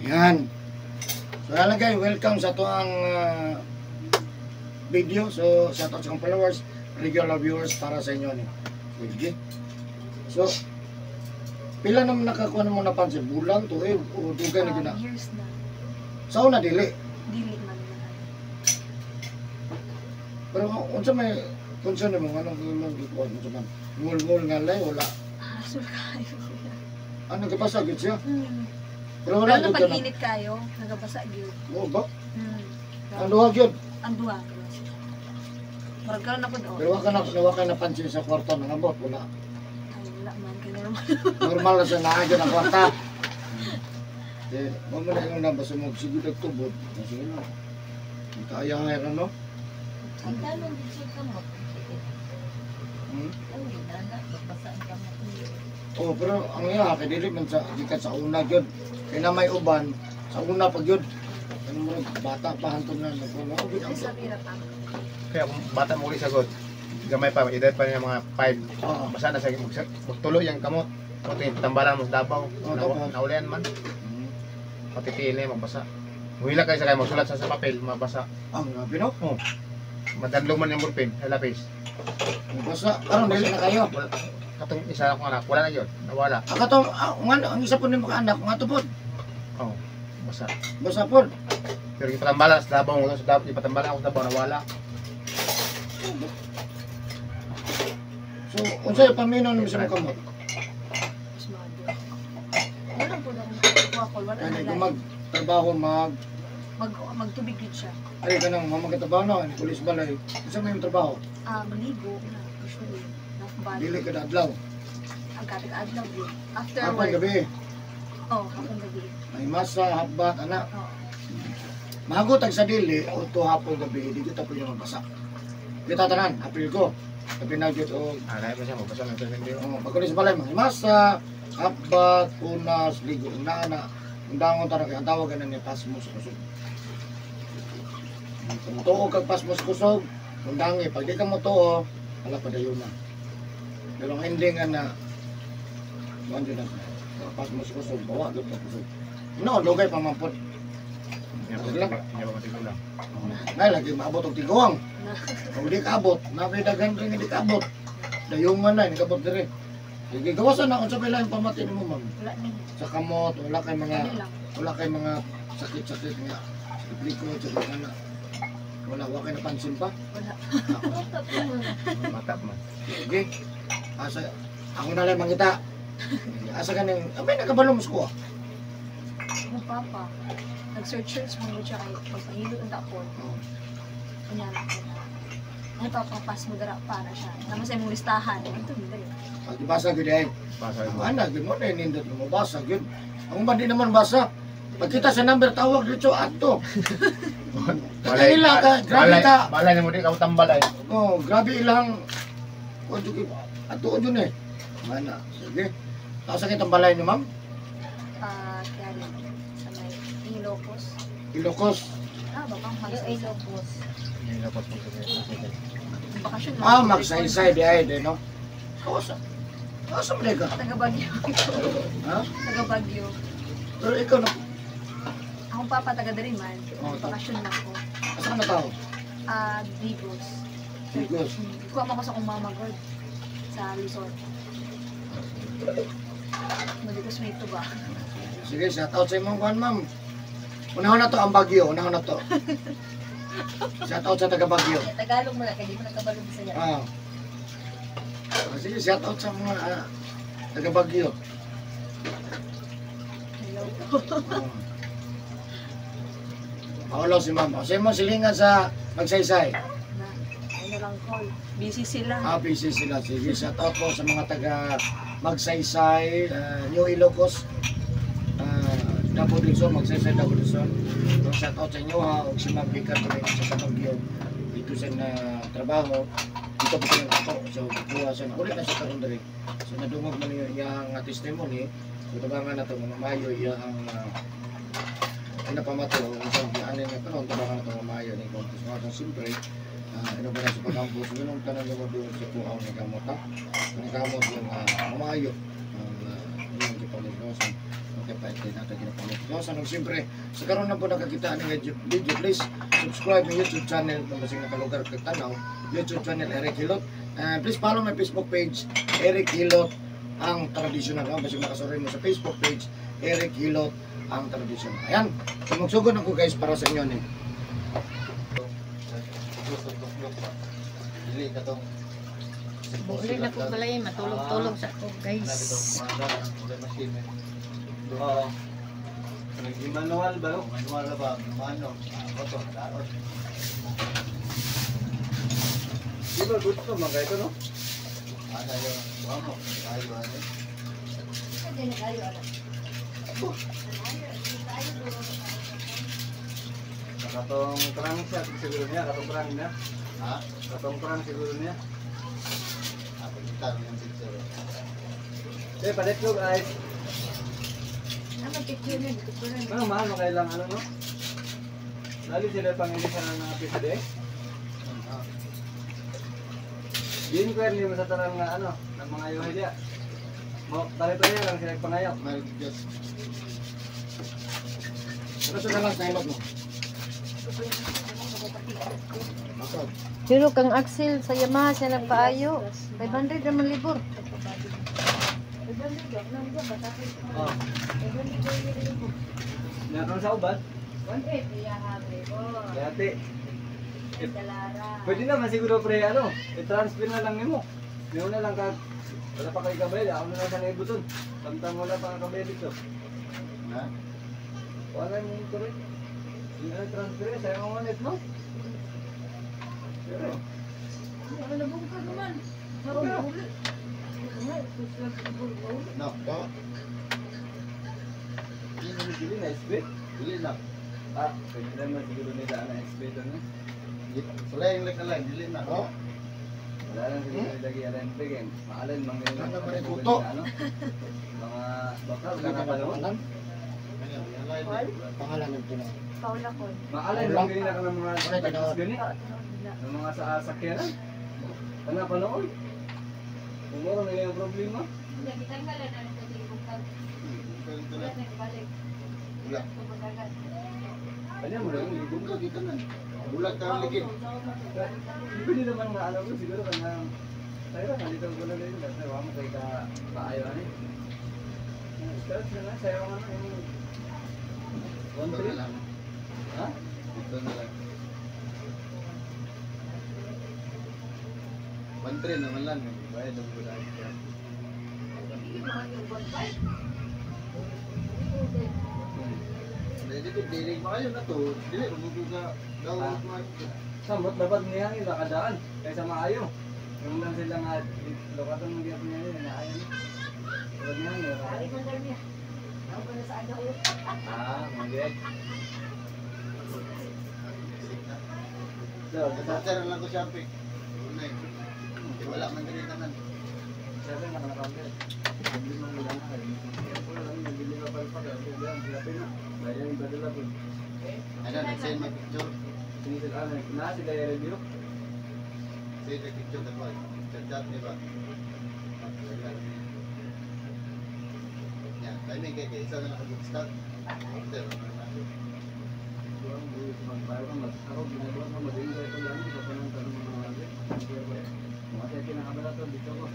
Yan. So yan guys, welcome sa atoang video. So shout out sa akong followers, regular viewers, para sa inyo ni. Sige. So pila naman nakakuha nimo napansin? Bulan to eh o dugay na gyud na? Years na. Sa una dili? Dili man na. Pero unsa may concern nimo, anong imong gikuan, unsa man? Ngul-ngul nga lay wala? Hasul kayo. Ano, gabasa gyud siya? Hmm. Pero wala Lalo na gyud pag ka na. init kayo, nagabasa gyud. Mo ba? Hmm. Ang duha gyud. Ang duha. Murag karon na pud oh. Pero wa ka napansin sa kwarta nga abot, wala? Ay, wala man kay normal. Normal na sa naa gyud ang kwarta. Eh, mo man na yung nabasa mo sige tubod. Sige na. Kaya nga no? Ang tanong din siya kamot. Hmm? Ang ginana, babasa ang kamot. Oh, pero ang iya kay dili man sa gikan sa una gyud. Kay na may uban sa una pa gyud. Ano mo bata pa hantong na nagkuno gyud ang Ay, sa pira pa. Kaya kung bata mo uli sagot, gamay pa, edad pa niya mga 5. Oo. Basa na sa magtulo yung kamot. Pati tambalan mo sa Davao. Oo, tapos. Naulian man. Pati tiil niya, mabasa. Muhila kayo sa kayo, magsulat sa papel, mabasa. Ang grabe no. Madadlong man yung ballpen, ay lapis. Basta karon dili na kayo. Wala, katong isa akong anak, wala na yun. Nawala. Ang katong nga ang isa po nimo ka anak nga tupod. Oh, basa. Basta pod. Pero ipatambalan sa Davao, ipatambalan ako sa Davao, nawala. So unsay paminaw nimo sa mga kamot? Pasmado. Wala po na akong kuha ko. Wala Kani na kung magtrabaho mag Magtubig gyud siya. Ay kanang mga trabaho no, ni pulis balay. Unsa may imong trabaho? Ah, maligo na usually. Nakbal. Dili ka adlaw. Ang katig adlaw gyud. After Hapon work. gabi. Oh, hapon gabi. May masa, habbat, ana. Oh. Mahagot ang sa dili o to hapon gabi, di kita pwede mabasa. Kita tanan, apil ko. Sabi na gyud og Ah, lahi pa siya, mabasa na ito. Hindi. Oh, pagkulis balay mga masa, habbat, punas, ligo, una na. Undangon tara kay ang tawag na ni pasmos kusog. Kung tuo kag pasmos kusog, undangi pag di ka mo tuo, wala pa dayon na. Pero ang ending nga na kuan jud na pasmos kusog, bawa gyud ka kusog. No, dugay pa man pod. Hindi pa matigulang. Ngay lagi maabot og tiguang. Kung di kaabot, nabi daghan rin nga di kaabot. Dayungan na, hindi kaabot diri. Sige, gawasan na unsa pa yung pamati nimo, ma'am? Wala ni. Sa kamot, wala kay mga Ano lang. wala kay mga sakit-sakit nga sakit likod, sakit ana. Wala wa kay napansin pa. Wala. Mata pa man. Sige. Asa ako na lang mangita. Sige, asa kaning abay nakabalo mo sa kuha. Akong papa. Nag-search search mo siya kay pagpahilo ang tapon. Oh. Kunya na ko na. Ay, papapas mo dara para siya. Naman sa imong listahan. Ito, hindi. Pag ibasa gyud ay. Basa Ang mo. ana gyud mo na nindot mo basa gyud. Ang uban di naman basa. Pagkita sa number tawag dito ato. Balay, Ila ka, grabe balay, ka. Balay na mo di ka tambalay. Oh, grabe ilang kuan jud ato jud eh. Mana, sige. Asa kitang balay niyo, ma'am? Ah, kaya rin. Sa may Ilocos. Ilocos. Ah, baka Yung magsaysay. Ilocos. Hindi na po sa Bakasyon lang. Ah, magsaysay di ay di no. Asa? Asa man ka? Taga Baguio. Ha? Taga Baguio. Pero ikaw na Akong papa taga diri man. Oh, Bakasyon lang ko. Asa ka na tao? Ah, Digos. Digos. Kuha mo ko sa akong mama god sa Luzon. Madigos may ito ba? Sige, shout out sa imong kuan, ma'am. Unahon na to ang Bagyo, unahon na to. Shout out sa taga Bagyo. Kaya Tagalog mo na, kaya di mo nagkabalo Bisaya. Ah. Ah, sige, shout out sa mga taga Bagyo. Hello. Oh. Paulo si ma'am. O, sa imong silingan sa Magsaysay. Na, ay na lang call. Busy sila. Ah, busy sila. Sige, shout out po sa mga taga Magsaysay, New Ilocos, Davao del Sur, Magsaysay, Davao del Sur. So, shout out sa inyo ha, og si Ma'am Vika tuloy sa Bagyo. Dito siya na trabaho. Dito po siya ako. So, kuha siya na. Ulit na siya karon diri. So, nadungog man niyo iyang testimony. So, tabangan na to, mga mayo iyang pinapamato. Kung saan ano niya karon, tabangan na to mga mayo ni Campus. Mga so, siyempre, ano ba na sa pagkampus, yun ang tanan mo doon sa kuhaw ni kamot ha. Ni kamot yung mamayo. Ang yung gipalignosan. Okay, pait kay nato ginapamot. No, sa nung siyempre, sa karon na po nakakita ani nga video, please subscribe my YouTube channel kung basing nakalugar kag tanaw, YouTube channel Eric Hilot. And please follow my Facebook page Eric Hilot ang tradisyonal. No? Basing makasuri mo sa Facebook page Eric Hilot ang tradisyonal. Ayan. So magsugod ako guys para sa inyo ni. Dili ka tong Buli na ko balay, matulog-tulog sa ako, guys. Oo. Nag-manual ba? Manual na ba? Mano. Ako to, daot. Di ba gusto man kayo ito, no? Ana yung buha mo. Ayo ano. Katong trang siya, siguro niya. Katong trang niya. Ha? Katong trang siguro niya. Ah, pagkita mo yung picture. Eh, palitlog ay. Ano picture niya? Picture niya. Ano, mahal mo kailang ano, no? Lalo sila pangilisan ng mga PCD. Ginquire niyo sa tarang na ano, ng mga yuhay diya. Mo, pare-pareha lang sila pangayo. Merry Diyos. Ano sa dalas na hilot mo? Ako. Pero kang Axel sa Yamaha siya nagpaayo. 500 naman libur. Oh. Nakang sa uban? Dati. Pwede naman siguro pre ano, i-transfer na lang nimo. Meron na lang ka wala pa kay kabel, ako na lang sa naibuton. Tamtang wala pa kabel dito. Ha? Wala mo ito rin. Hindi na transfer, sayang ang wallet mo. Pero, Ano na bungkag naman? No. Do. hindi na siguro na SB. Dili na. Ah, pwede naman siguro nila na SB ito no. Sulay yung like na lang, dili na. Oh. Wala lang siguro nila gi-arrange game. Maalin mang nila. Ano ba rin buto? Ano? Mga baka Ano wala na ka pa noon. pangalan? Ano, yung line. Pangalan ng tinawag. Paula ko. Maalin mang nila ka ng mga Wala, tinawa. tagos gani. Ng mga sa sakyanan. Wala pa noon. Kung meron na yung problema. Wala. Kanya mo lang yung Bulag dito na. Bulag ka ang ligid. Pwede naman nga alam ko siguro kanya tayo lang nandito ko lang yun kasi wala mo kay ka paayo ani. Start na lang sayo nga yung one Dito na three. lang. Ha? Dito na lang. 1-3 naman lang. Eh. Bayad ang bulag. Dili ko dili maayo na to. Dili ko ka daw Ah. Samot dapat niya ang nakadaan kaysa maayo. Yung lang sila nga lokatan ng gyapon niya na maayo. Dapat niya niya. Ah, mga So, Nagtatar lang ko siya pick. Unay. Di wala man dili tanan. siyempre nakalakambir. Hindi mo wala na kayo. Kaya po lang, nabili ka palpak. Kaya yan, sila na. Kaya yung badala po. Ano, nag-send my picture. Sinisil, ah, na sila yung review. Send the picture na ba? Chat chat di ba? Yan, timing kay kay isa na lang ka start. After, ano na. Ako, ginagawa ko, magaling ko ito lang. Ito pa ng tanong mga mga. Mga sa kinakabala to, dito ko.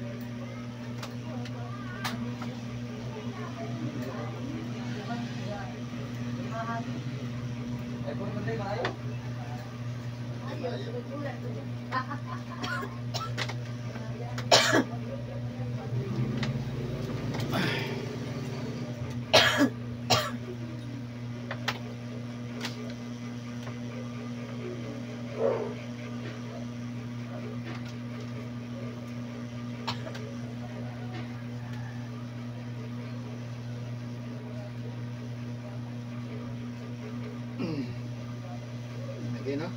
Ay, puro tayo, maayo. Ay, maayo. Lagay na.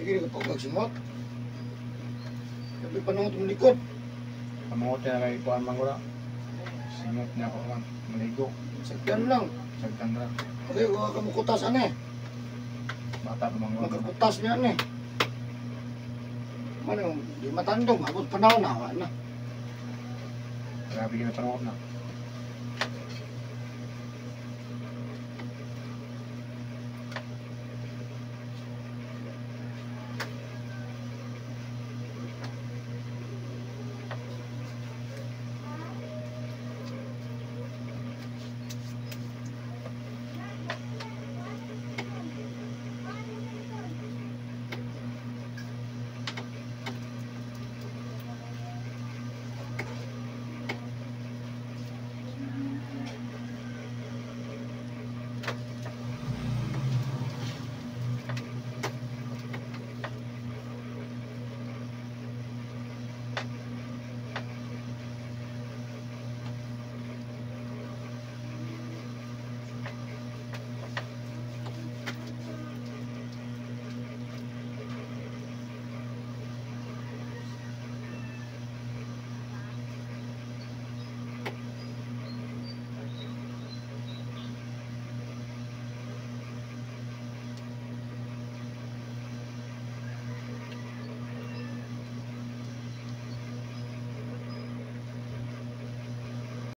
Sige, kapag magsingot. Sabi pa nung tumulikod. Pamangot niya kay kuan man ko na. Singot niya ako man. Maligo. Sagdan lang. Sagdan ra. Okay, huwag ka mukutas ano eh. Bata pa man ko. Magkakutas niya ano eh. Ano, di matandong, abot panahon na, wala na. Grabe ka na panangot na.